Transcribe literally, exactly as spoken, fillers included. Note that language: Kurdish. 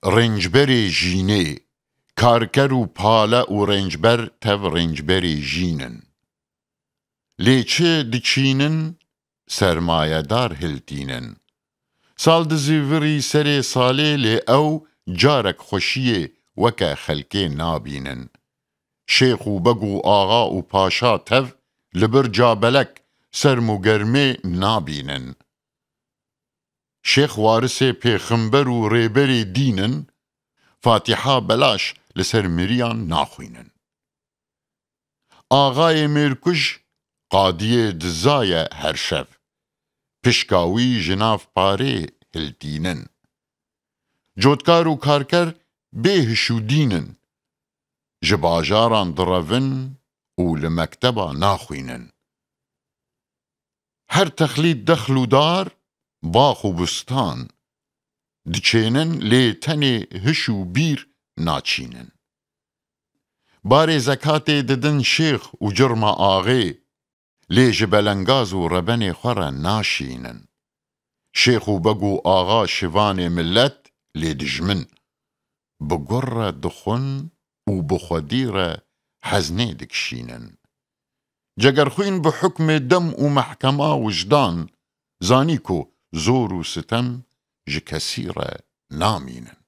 Rêncberê jînê, karker û pale û rêncber tev rêncberê jîn in. Lê çi diçînin, sermayedar hiltînin. Sal dizîvirî serê salê, lê ew carek xweşiyê weke xelkê nabînin. Şêx û beg û axa û paşa tev li bir cabelek serm û germê nabînin. Şêx warisê pêxember û rêberê dîn in, Fatiha belaş li ser miriyan naxwînin. Axayê mêrkuj qadiyê diza ye her şev. Pişka wî ji nav parê hiltînin. Cotkar û karker bê hiş û dîn in. Ji bajaran direvin û li mekteba naxwînin. Her texlît dexl û dar, bax û bustan diçênin, lê tenê hiş û bîr naçînin. Barê zekatê didin şêx û cirma axê, lê ji belengaz û rebenê xwe re naşînin. Şêx û beg û axa şivanê millet, lê dijmin. Bi gur re dixwin û bi xwedî re heznê dikişînin. Cegerxwîn bi hukmê dem û mehkema wijdan zanî ku zor û sitem ji kesî re namînin.